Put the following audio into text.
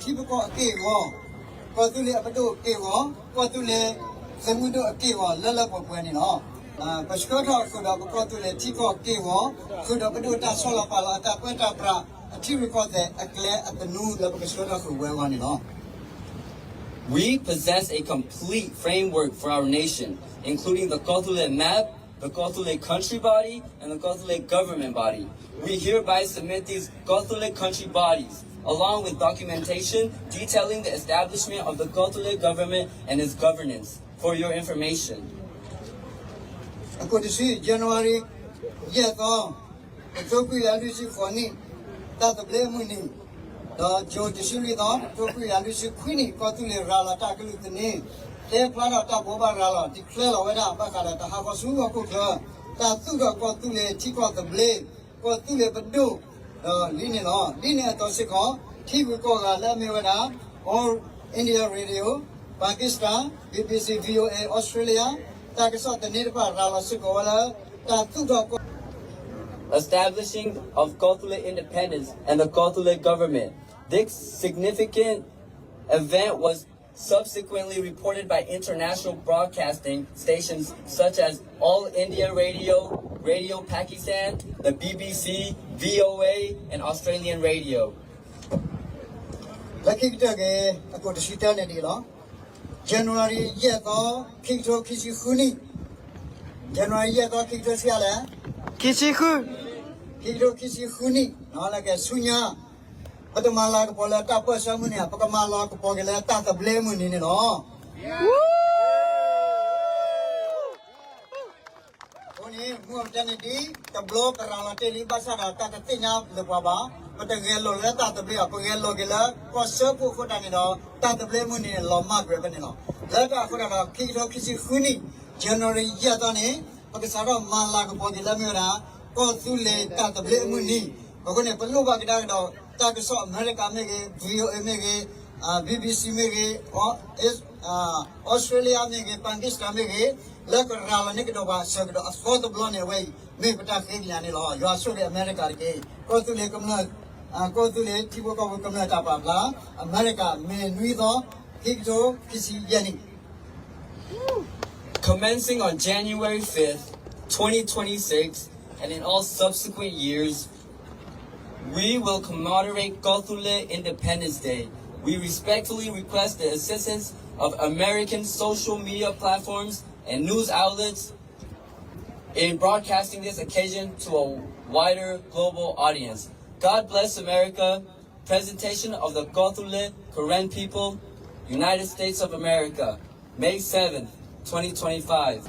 ထံဖိကီၢ်အက့ၢ်အဂီၤ, ကီၢ်သူလ့ၤအပဒိၣ်အက့ၢ်အဂီၤ, ကီၢ်သူလ့ၤသုးမုၢ်ဒိၣ်အက့ၢ်အဂီၤ လၢလၢပှဲၤပှဲၤန့ၣ်လီၤ. ပဆှၢထီၣ်ဃုာ်ဒီးပကီၢ်သူလ့ၤထံကီၢ်က့ၢ်ဂီၤ, ဃုာ်ဒီးပဒိၣ်တၢ်ဆီလီၤပာ်လီၤအတၢ်ပၢတၢ်ပြး အထံရူၢ်ကီၢ်သဲးအကျဲအသနူလၢပကဆှၢထီၣ်ဃုာ်ဝဲအဂီၢ်န့ၣ်လီၤ. We possess a complete framework for our nation, including the Kawthoolei map, the Kawthoolei country body, and the Kawthoolei government body. We hereby submit these Kawthoolei country bodies, along with documentation detailing the establishment of the Kawthoolei government and its governance, for your information. အခိၣ်တဆံ January ယဲၢ်သီ, တကထိခွံကယၤလွံၢ်ဆံဃိးနံၣ်, တၢ်သဘျ့အမုၢ်နံၤ, ဒီး June တဆံလွံၢ်သီ, တကထိခွံကယၤလွံၢ်ဆံခွံနံၣ် ကီၢ်သူလ့ၤရၤလီၤတၢ်ကလုၢ်သန့, တဲဖျါထီၣ်တၢ်ဘိးဘၣ်ရၤလီၤ declare လီၤဝဲဒၣ် ဘၣ်ဃးဒီးတၢ်ဟးဂီၤဆူဟီၣ်ခိၣ်ချၢ, တၢ်သူၣ်ထီၣ်ကီၢ်သူလ့ၤထံကီၢ်သဘျ့, ကီၢ်သူလ့ၤပဒိၣ်, ဒီးလံန့ၣ်လီၤ. ဒ်န့ၣ်အသိးစ့ၢ်ကီး ထံဂုၤကီၢ်ဂၤလၢအမ့ၢ်ဝဲဒၣ် All India Radio, Pakistan, BBC, VOA, Australia တၢ်ကစီၣ်သန့တဖၣ်ရၤလီၤစ့ၢ်ကီးဝဲလၢ တၢ်သူၣ်ထီၣ်ကီၢ် Establishing of Kawthoolei independence and the Kawthoolei government. This significant event was subsequently reported by international broadcasting stations such as All India Radio, Radio Pakistan, the B B C, V O A, and Australian Radio. လၢခံကတၢၢ်က့ၤ အခိၣ်တဆံတၢန့ၣ်ဒ်အံၤလီၤ. January ယဲၢ်သီ, ခံကထိခံဆံဃုနံၣ်, January ယဲၢ်သီ ခံကထိဆံးလဲၣ်, ခံဆံဃု, ခံကထိခံဆံဃုနံၣ်, လၢကဆူညါ ပတမၤလၤကပီၤလၢတၢ်ပၢၢ်ဆၢမုၢ်နံၤဧါ, ပကမၤလၤကပီၤက့ၤလၢတၢ်သဘျ့မုၢ်နံၤန့ၣ်လီၤ. အဃိန့ၣ် မုၢ်အတၢန့ၣ်ဒ် တဘျီပရၤလီၤတ့ၢ်လံ ဘၣ်ဆၣ်ဒီးတၢ်တသ့ၣ်ညါလၢပှၤဘၣ်, ပတဂဲၤလိာ်လၢတၢ်သဘျ့ဘၣ်, ပဂဲၤလိာ်က့ၤလၢကီၢ်စၢဖှိၣ်အဃိသတးန့ၣ်ဒီး တၢ်သဘျ့မုၢ်နံၤန့ၣ် လီၤမၢ်ကွံာ်ဖဲန့ၣ်လီၤ. လၢတၢ်အဃိသတးဒီး ခံကထိခံဆံဃုနံၣ် January ယဲၢ်သီန့ၣ် ပကစးထီၣ်မၤလၤကပီၤက့ၤလၢမ့ၢ်ဝဲဒၣ် ကီၢ်သူလ့ၤတၢ်သဘျ့အမုၢ်နံၤ, အဃိန့ၣ် ပလိၣ်ဘၣ်ကဒါကဒီး တၢ်ကစီၣ်အမဲရကၤမ့ၢ်ဂ့ၤ, V O A မ့ၢ်ဂ့ၤ, B B C မ့ၢ်ဂ့ၤ, Australia မ့ၢ်ဂ့ၤ, Pakistan မ့ၢ်ဂ့ၤ, လၢကရၤလီၤန့ၢ်ကဒီးဘၣ်ဆၢကဒီးအသီတဘျီန့ၣ် အဝဲအံၤ မ့ၢ်ပတၢ်ဃ့ကညးန့ၣ်လီၤ. ယွၤဆိၣ်ဂ့ၤအမဲရကၤတက့ၢ်. ကီၢ်သူလ့ၤကမျၢၢ်, ကီၢ်သူလ့ၤထံဖိကီၢ်ဖိကမျၢၢ်တၢ်ပာ်ဖျါ, အမဲရကၤ မ့ၤနွံသီ, ခံကထိခံဆံယဲၢ်နံၣ် Commencing on January fifth, twenty twenty-six, and in all subsequent years, we will commemorate Kawthoolei Independence Day. We respectfully request the assistance of American social media platforms and news outlets in broadcasting this occasion to a wider global audience. God bless America. Presentation of the Kawthoolei Karen People, United States of America, May seventh, twenty twenty-five.